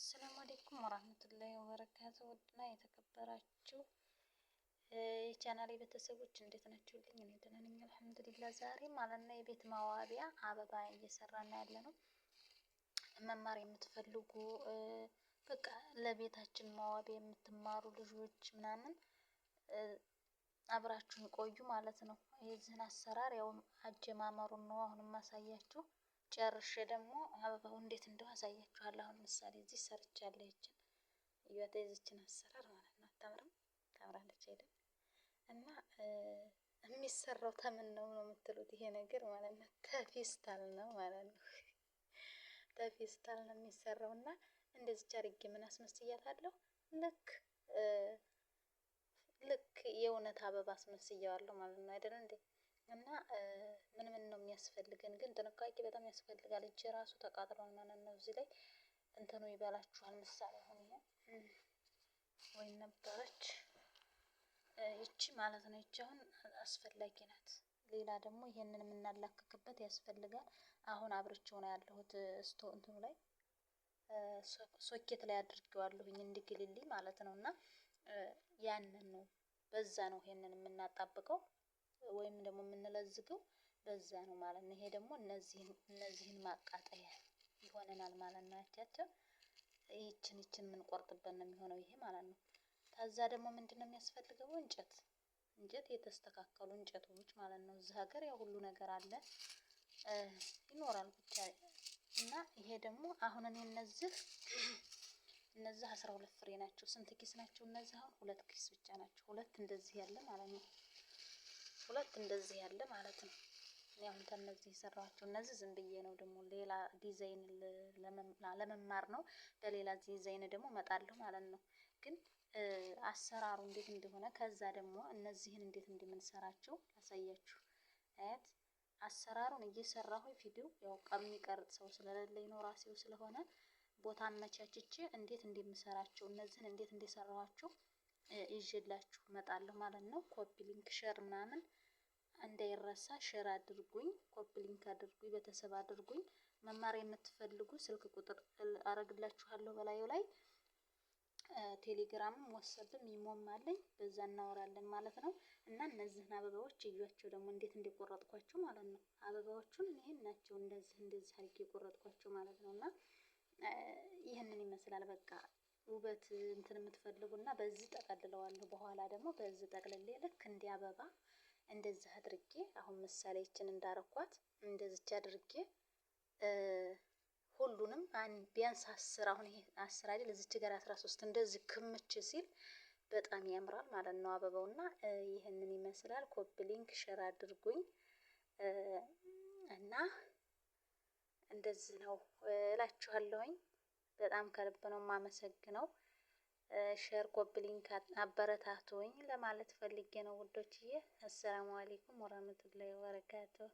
السلام عليكم ورحمة الله وبركاته። ውድና የተከበራችሁ የቻናሌ ቤተሰቦች እንዴት ናችሁልኝ? እኔ ደህና ነኝ الحمد لله። ዛሬ ማለት ነው የቤት ማዋቢያ አበባ እየሰራን ያለ ነው። መማር የምትፈልጉ በቃ ለቤታችን ማዋቢያ የምትማሩ ልጆች ምናምን አብራችሁን ቆዩ ማለት ነው። የዚህን አሰራር ያው አጀማመሩን ነው አሁን የማሳያችሁ። ጨርሼ ደግሞ አበባው እንዴት እንደው አሳያችኋለሁ። አሁን ምሳሌ እዚህ ሰርቻለሁ። ይችን እያት የዚችን አሰራር ማለት ነው። አታምርም? ታምራለች አይደል? እና የሚሰራው ተምን ነው ነው የምትሉት ይሄ ነገር ማለት ነው። ተፌስታል ነው ማለት ነው። ተፌስታል ነው የሚሰራው እና እንደዚች አድርጌ ምን አስመስያታለሁ ልክ ልክ የእውነት አበባ አስመስያዋለሁ ማለት ነው አይደል እንዴ? እና ምን ምን ነው የሚያስፈልገን ግን ጥንቃቄ በጣም ያስፈልጋል። እጅ ራሱ ተቃጥሏል ማለት ነው። እዚህ ላይ እንትኑ ይበላችኋል። ምሳሌ አሁን ይሄ ወይ ነበረች ይቺ ማለት ነው። ይቺ አሁን አስፈላጊ ናት። ሌላ ደግሞ ይሄንን የምናላክክበት ያስፈልጋል። አሁን አብርቼው ነው ያለሁት ስቶ እንትኑ ላይ ሶኬት ላይ አድርጌዋለሁኝ እንዲግልልኝ ማለት ነው። እና ያንን ነው በዛ ነው ይሄንን የምናጣብቀው ወይም ደግሞ የምንለዝገው በዛ ነው ማለት ነው። ይሄ ደግሞ እነዚህን ማቃጠያ ይሆነናል ማለት ነው። ያቻቸው ይችን ይችን የምንቆርጥበት ነው የሚሆነው ይሄ ማለት ነው። ከዛ ደግሞ ምንድን ነው የሚያስፈልገው? እንጨት እንጨት የተስተካከሉ እንጨቶች ማለት ነው። እዚህ ሀገር ያው ሁሉ ነገር አለ ይኖራል ብቻ እና ይሄ ደግሞ አሁን እኔ እነዚህ 12 ፍሬ ናቸው። ስንት ኪስ ናቸው እነዚህ? አሁን ሁለት ኪስ ብቻ ናቸው። ሁለት እንደዚህ ያለ ማለት ነው። ሁለት እንደዚህ ያለ ማለት ነው። እኔ አሁን ከእነዚህ የሰራኋቸው እነዚህ ዝም ብዬ ነው ደግሞ ሌላ ዲዛይን ለመማር ነው። በሌላ ዲዛይን ደግሞ እመጣለሁ ማለት ነው። ግን አሰራሩ እንዴት እንደሆነ ከዛ ደግሞ እነዚህን እንዴት እንደምንሰራቸው ላሳያችሁ። አያት አሰራሩን እየሰራሁ ቪዲዮ ያው የሚቀርጽ ሰው ስለሌለኝ ነው ራሴው ስለሆነ ቦታ አመቻችቼ እንዴት እንደምሰራቸው እነዚህን እንዴት እንደሰራኋቸው ይዤላችሁ እመጣለሁ ማለት ነው። copy link share ምናምን እንዳይረሳ share አድርጉኝ፣ copy link አድርጉኝ፣ ቤተሰብ አድርጉኝ። መማር የምትፈልጉ ስልክ ቁጥር አረግላችኋለሁ በላዩ ላይ ቴሌግራምም ዋትስአፕም ኢሞም አለኝ። በዛ እናወራለን ማለት ነው። እና እነዚህን አበባዎች እዩዋቸው ደግሞ እንዴት እንደቆረጥኳቸው ማለት ነው። አበባዎቹን ይሄን ናቸው እንደዚህ እንደዚህ አድርጌ የቆረጥኳቸው ማለት ነው። እና ይህንን ይመስላል በቃ ውበት እንትን የምትፈልጉና በዚህ ጠቀልለዋለሁ። በኋላ ደግሞ በዚህ ጠቅልሌ ልክ እንደ አበባ እንደዚህ አድርጌ አሁን ምሳሌ ይችን እንዳረኳት እንደዚች አድርጌ ሁሉንም ቢያንስ 10 አሁን ይሄ 10 አይደል እዚች ጋር 13 እንደዚህ ክምች ሲል በጣም ያምራል ማለት ነው አበባውና ይህንን ይመስላል። copy link share አድርጉኝ እና እንደዚህ ነው እላችኋለሁኝ። በጣም ከልብ ነው የማመሰግነው። share copy link አበረታቱኝ ለማለት ፈልጌ ነው ውዶችዬ። السلام عليكم ورحمة الله وبركاته።